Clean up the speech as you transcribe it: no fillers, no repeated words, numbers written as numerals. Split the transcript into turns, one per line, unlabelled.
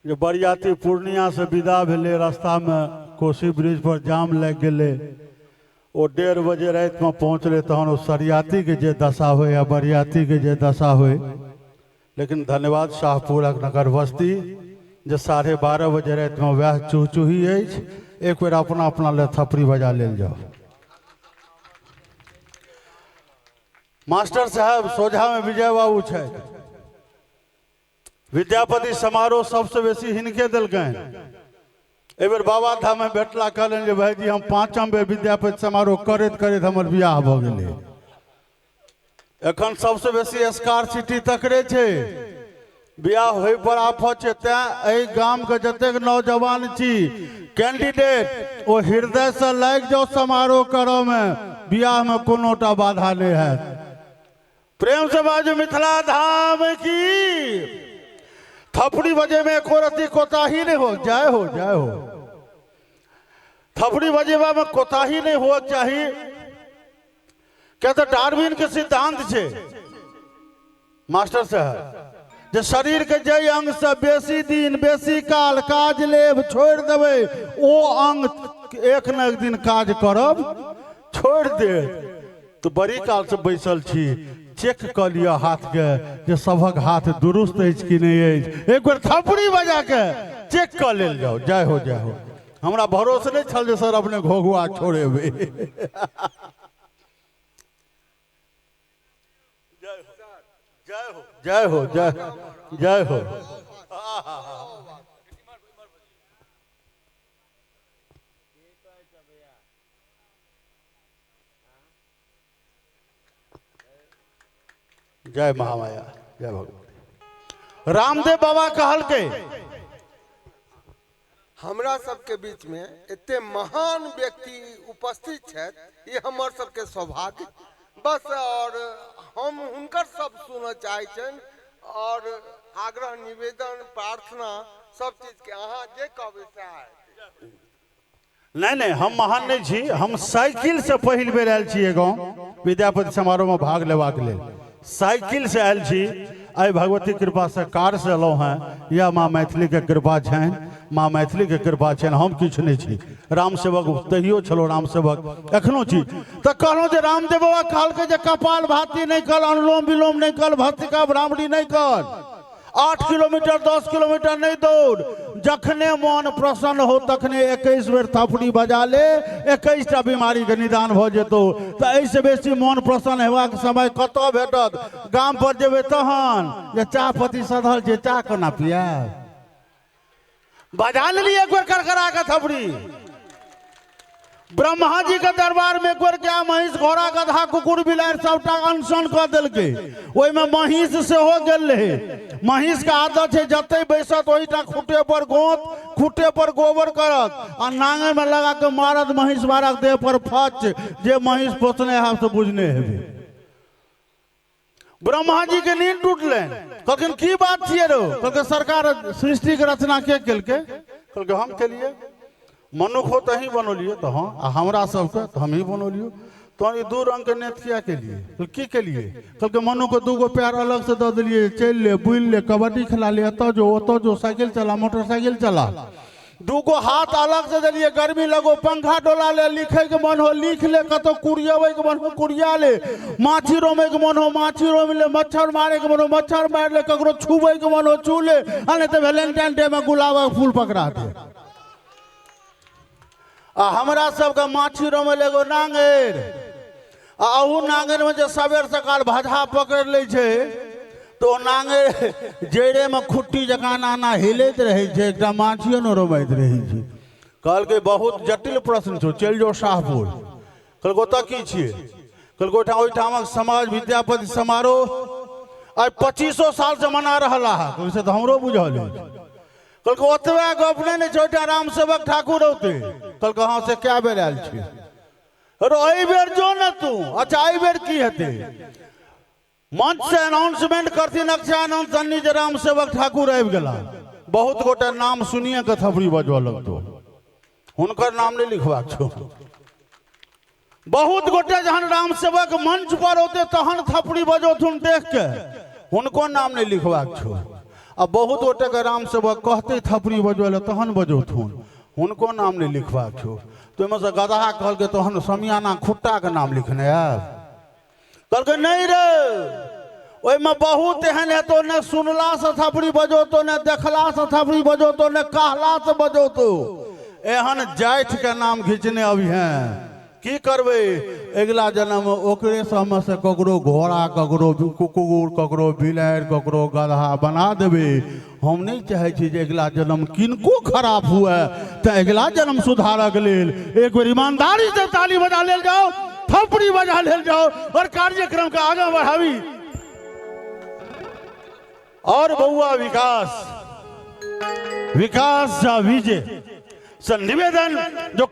जे बरियाती पूर्णियासँ विदा भेलै, रास्तामे कोसी ब्रिज पर जाम लागि गेलै, ओ 1:30 बजे रातिमे पहुँचलै, तहन ओ सरियातीके जे दशा होइ आ बरियातीके जे दशा होइ। लेकिन धन्यवाद शाहपुरक नगर बस्ती जे 12:30 बजे रातिमे वएह चूहचूही अछि। एक बेर अपना अपना लए थपड़ी बजा लेल जाओ। मास्टर साहब सोझामे विजय बाबू छथि। विद्यापति समारोह सबसे बेसी हिनके देलकनि। एहि बेर बाबा धाम में भेटला, कहलनि जे भाईजी हम 5म बेर विद्यापति समारोह करैत करैत हमर बियाह भऽ गेलै। एखन सबसे बेसी स्कारसिटी तकरे छै, बियाह होय पर आफत छै। तें एहि गाम के जतेक नौजवान छी कैंडिडेट, ओ हृदय से लागि जाओ समारोह करऽ में, बियाह में कोनोटा बाधा नहीं हैत। प्रेम से बाजू मिथिला धाम की। थपड़ी बजे में एको रत्ती कोताही नहीं हो। जय हो, जय हो। थपड़ी बजेबा में कोताही नहीं हो चाही, क्या तो डार्विन के सिद्धांत छे मास्टर साहब, जे शरीर के जे अंग से बेसी दिन बेसी काल काज लेब छोड़ देबै, ओ अंग एक न एक दिन काज करब छोड़ दे। तो बड़ी काल से बैसल छी, चेक कऽ लिअ हाथ के जे सभक हाथ दुरुस्त अछि कि नहि अछि। एक बेर थपड़ी बजा के चेक कऽ लेल जाओ। जय हो, जय हो। हमरा भरोस नहि छल जे सर अपने घोघुआ छोड़ेबै। जय हो, जय हो, जय जय हो। जय महामाया, जय भगवती। रामदेव बाबा कहलकै
हमरा सबके बीच में एते महान व्यक्ति उपस्थित छथि, ये हमर सबके सौभाग्य बस। और हम हुनकर सब सुनऽ चाहै छनि और आग्रह निवेदन प्रार्थना सब चीज के अहाँ जे कहबै सएह हेतै।
नहीं नहीं, हम महान नहीं छी, हम साइकिल से पहिल बेर आयल छी गाँव विद्यापति समारोह में भाग लेबाक लेल। साइकिल से आयल छी, आइ भगवती कृपा से कार से एलहुँ हैं। या माँ मैथिली के कृपा छनि, माँ मैथिली के कृपा छनि, हम किछु नहीं छी। राम सेवक तहियो छलहुँ, राम सेवक एखनो छी। तऽ कहलहुँ जे रामदेव बाबा कहलकै जे कपाल भाती नहीं कर, अनुलोम विलोम नहीं कर, भस्त्रिका भ्रामरी नहीं कर, 8 किलोमीटर 10 किलोमीटर नहीं दौड़, जखने मन प्रसन्न हो तखने 21 बेर थपड़ी बजा ले, 21टा बीमारी के निदान भऽ जेतौ। तऽ एहिसँ बेसी मन प्रसन्न हेबाक समय कतऽ भेटत? गाम पर जेबै तहन जे चाह पत्ती सधल छै, चाह कोना पियाब? बजा लेलियै एक बेर करकरा के थपड़ी। ब्रह्मा जी के दरबार में एक बेर गाय महींस घोड़ा गधा कुकुर बिलाड़ि सबटा अनशन कऽ देलकै। ओहिमे महींस सेहो गेल रहै। महींस के आदत छै जते बैसत ओहिटा खूटे पर गोंत, खूटे पर गोबर करत आ नांगे में लगा के मारत महींस बारक देह पर फच। जे महींस पोसने हैब से बुझने हेबै। ब्रह्मा जी के नींद टूटलनि, कहलखिन की बात छियै रौ? कहलकै सरकार सृष्टि के रचना के केलकै? कहलकै हम केलियै। मनुख हो तऽ अहीं बनौलियै? तऽ हँ। आ हमरा सबके तऽ हमही बनौलियै। तहन ई दू रंग के नेत किया केलियै? की केलियै? कहलकै मनुख के 2 गो पैर अलग से दऽ देलियै, चलि ले, बुलि ले, कबड्डी खेला ले, एतऽ जो ओतऽ जो, साइकिल चला, मोटरसाइकिल चला। 2 गो हाथ अलग से देलियै, गर्मी लगो पंखा डोला ले, लिखे के मन हो लिख ले, कतौ कुरियाबै के मन हो कुरिया ले, माछी रोमे के मन हो माछी रोम ले, मच्छर मारे के मन हो मच्छर मारि ले, ककरो छुबै के मन हो छू ले, आ नहीं तऽ वैलेंटाइन डे में गुलाबक फूल पकड़ा दे। आ हमरा सबके माछी रोमे ले एगो नांगरि, आ अहू नांगरि में जे सबेर सकाल भजहा पकड़ि लै छै तऽ ओ नांगरि जड़िमे खुट्टी जकाँ एना एना हिलैत रहै छै, एकटा माछियो नहि रोमैत रहै छै। कहलकै बहुत जटिल प्रश्न छौ, चलि जाओ शाहपुर। कहलकै ओतऽ की छियै? कहलकै ओहिठामक समाज विद्यापति समारोह आइ 25 साल से मना रहला है। से तऽ हमरो बुझल अछि। कहलकै ओतबे गप नहि ने छै, ओहिठाम रामसेवक ठाकुर औतै। कहलकै हँ से कए बेर आयल छी। अरे एहि बेर जो ने तू। अच्छा एहि बेर की हेतै? मंच से अनाउंसमेंट करथिन अक्षयानंद सन्नी जे रामसेवक ठाकुर आबि गेला। बहुत गोटे नाम सुनिए के थपड़ी बजबऽ लगतौ, हुनकर नाम नहि लिखबाक छौ। बहुत गोटे जहन रामसेवक मंच पर औते तहन थपड़ी बजौथुन देख के, हुनको नाम नहि लिखबाक छौ। आ बहुत गोटेके राम सेवक कहतै थपड़ी बजबै लए तहन बजौथुन, हुनको नाम नहि लिखबाक छौ। तऽ ओहिमे सँ गदहा कहलकै तहन समियाना खुट्टाके नाम लिखने आयब। कहलकै नहि रे, ओहिमे बहुत एहन हेतौ, ने सुनलासँ थपड़ी बजौतौ, ने देखलासँ थपड़ी बजौतौ, ने कहलासँ बजौतौ, एहन जाठिके नाम घिचने अबिहें। की करबै, अगिला जन्ममे ओकरे सबमे से ककरो घोड़ा, ककरो कुकुर, ककरो बिलाड़ि, ककरो गदहा बना देबै। हम नहि चाहै छी जे अगिला जन्म किनको खराब हुए, तऽ अगिला जन्म सुधारक लेल एक बेर ईमानदारी से ताली बजा लेल जाओ, थपड़ी बजा लेल जाओ और कार्यक्रम के आगाँ बढ़ाबी। और बउआ विकास, विकास झा विजय से निवेदन जो